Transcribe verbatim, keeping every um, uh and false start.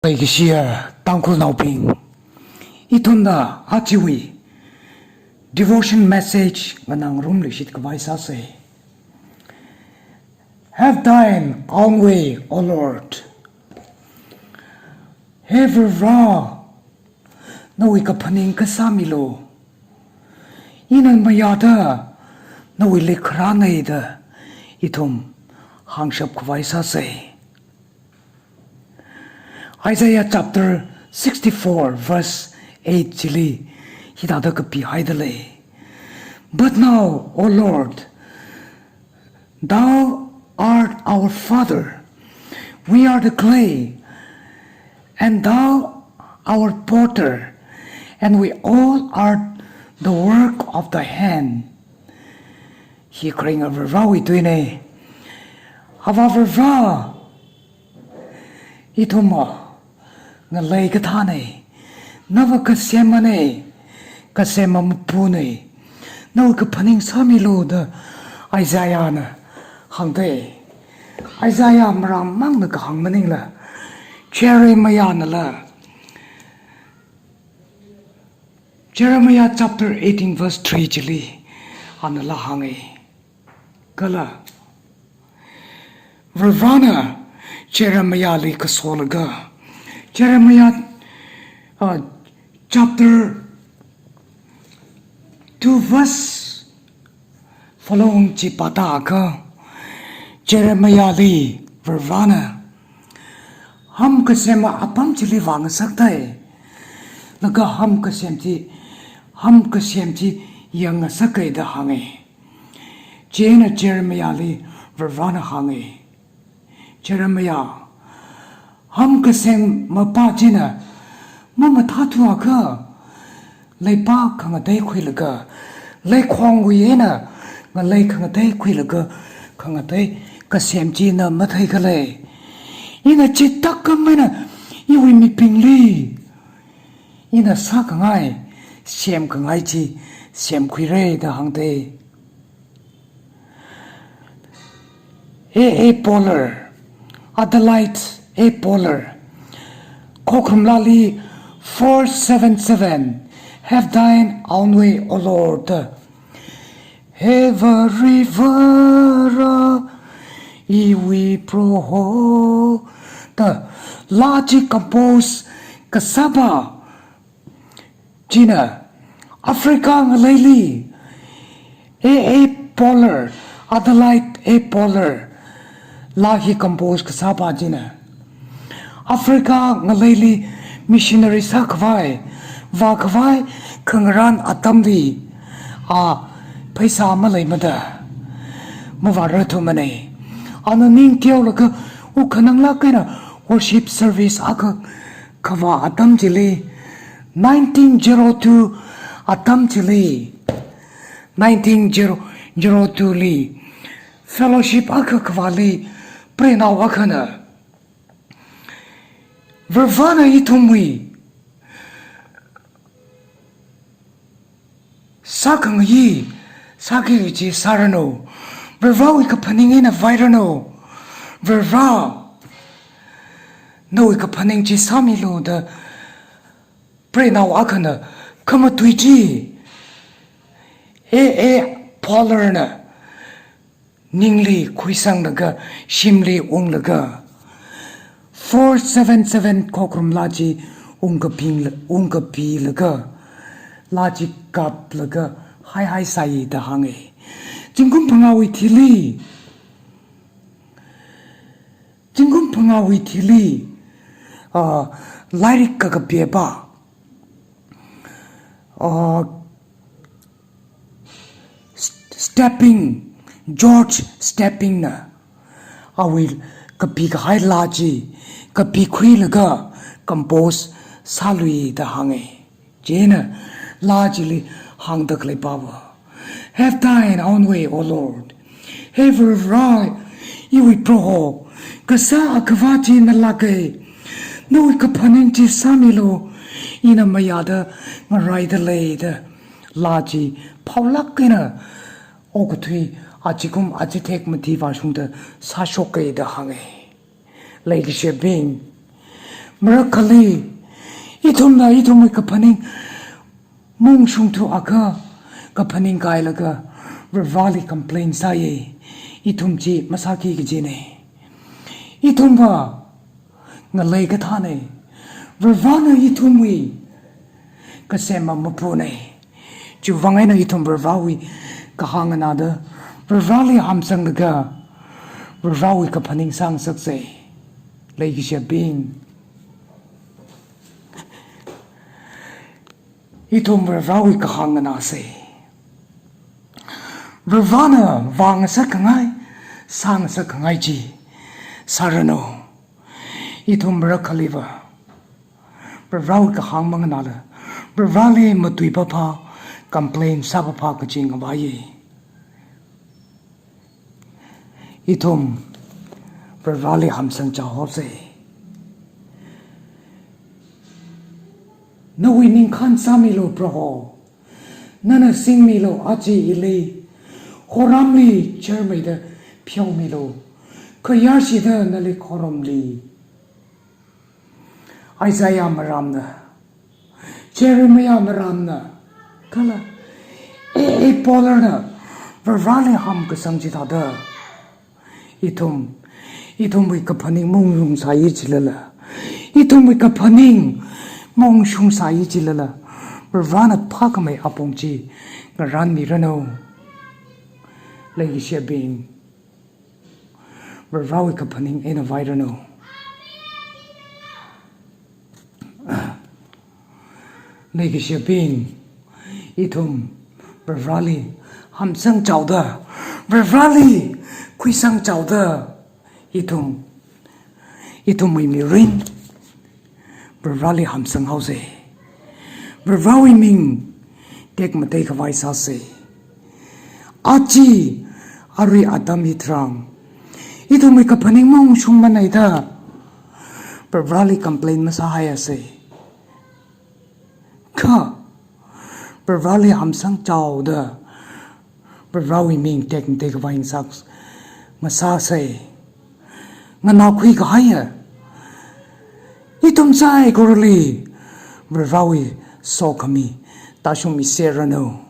Leikashiya Tangkhulnaobing, ithumna ajawui devotion message nganāngarumluishit khavai sāsei. Have thine own way, O Lord. He Varivara, nawui kaphaning kasā milu. Ina mayāda nawuili kharānei da ithum hāngshap khavai sāsei. Isaiah chapter sixty-four verse eight chili hithāda kapihaida lei. But now, O Lord, thou art our Father, we are the clay, and thou our potter, and we all are the work of thy hand. Hi kharinga Varivarawui tuinei. Avā Varivara, ithumva ngalei kathānei, nava kasemmanei, kasemma mapunei, nawui kaphaning sāmilu da Isaiahna hāngdei. Isaiah marāmangna kahāng maningla, Jeremiahnala, Jeremiah chapter eighteen verse three chili anala hāngei. Kala Varivarana Jeremiahli kasolaga, Jeremiah, uh, chapter two verse following chi pātākha, Jeremiahli Varivarana ham kasemma apam chili vāngasakdei, laga ham kasem chi, ham kasem chi yangngasakei da hāngei. Chieina Jeremiahli Varivarana hāngei. Jeremiah, ham kasem mapa china mamathāthuakha, leipā khangatei khuilaga, leikhongwui eina ngalei khangatei khuilaga khangatei kasem chi na matheikhala. Ina chithākhameina iwui mibingli ina sākhangai, semkhangai chi semkhuirei da hāngdei. A A Pollard, Adelaide A Pollard, Khokharum laali four seven seven, Have thine own way, O Lord. He Varivara, iwui Proho, da laa chi compose kasāpa china Africa ngaleili, A A Pollard, Adelaide A Pollard, laa hi compose kasāpa china Africa ngaleili missionary sākhavai, vākhavai khangarān atamli, a pheisā maleimada mavārarthumanei. Ana ning teolaga wukhanang lāk eina worship service akha khavā atam chili, nineteen zero two atam chili, nineteen zero two li fellowship akha khavāli preinao akhana Varivarana ithumwui sākhangayi, sāki chi sāranu. Varivarawui kaphaning eina vairanu. Varivara, nawui kaphaning chi sāmilu da preinao akhana khamatui chi A A Pollard na ningli khuisanglaga, shimli unglaga, four seven seven Khokharum laa chi ungkaping, ungkapilaga, laa chi kaplaga, haihai sāi da hāngei. Zingkum phangāwui thili, zingkum phangāwui thili, ah, lairik kakapipa, ah, St-, Stebbing, George Stebbing na awui kapikahai laa chi kapikhuilaga compose sālui da hāngei. Chieina laa chili hāngda khaleipa va, Have thine own way, O Lord. He Varivara, iwui Proho, kasā akhava chi nalākei. Nawui kaphaning chi sāmilu, ina mayāda ngaraida lei da laa chi phaolāk eina okathui achikun achithek mati vāshungda sāshokkei da hāngei. Leikashibing, Marakhali, ithumna ithumwui kaphaning maungshungthuakha, kaphaning kailaga Varivarali complain sāya. Ithum chi masāki kajina. Ithumva ngalei kathāna. Varivarana ithumwui kasema mapuna. Chiwuivang eina ithum Varivarawui kahāng nganāda, Varivarali hamsanglaga, Varivarawui kaphaning sāngasaksa. Leikashiyabing, ithum Varivarawui kahāng nganāsa. Varivarana vāngasak khangai, sāngasak khangai chi sāranu. Ithum marakhaliva Varivarawui kahāng manganāla, Varivarali matuipa phā, complain sāpa phā kachi ngavaiya. Ithum Varivarali hamsang chaohaosa. Nawui ningkhān sāmilu Proho. Nana singmilu aja ili. Horamli chermeida pheomilu, khayāshida nali khorumli. Isaiah marānna, Jeremiah marānna, kala A A Pollard na Varivarali hamkasang chithāda, ithum, ithumwui kaphaning maungshungsai chilala, ithumwui kaphaning maungshungsai chilala, Varivarana phākhamei apong chi ngarānmiranu. Leikashiyabing, Varivarawui kaphaning eina vairanu. Leikashiyabing, ithum Varivarali hamsang chaoda, Varivarali khuisang chaoda, ithum, ithumwui mirin Varivarali hamsanghaosa. Varivarawui ming tekmatei khavai sāsa. Aja, arui atam hitharan, ithumwui kaphaning maungshungmanei da Varivarali complain masāhaiasa. Kha Varivarali hamsang chaoda, Varivarawui ming tekmatei khavai ngasā, ngasāsa. Nganākhui kahaiya, ithum saikorali Varivarawui sokhami tāshungmiseranu.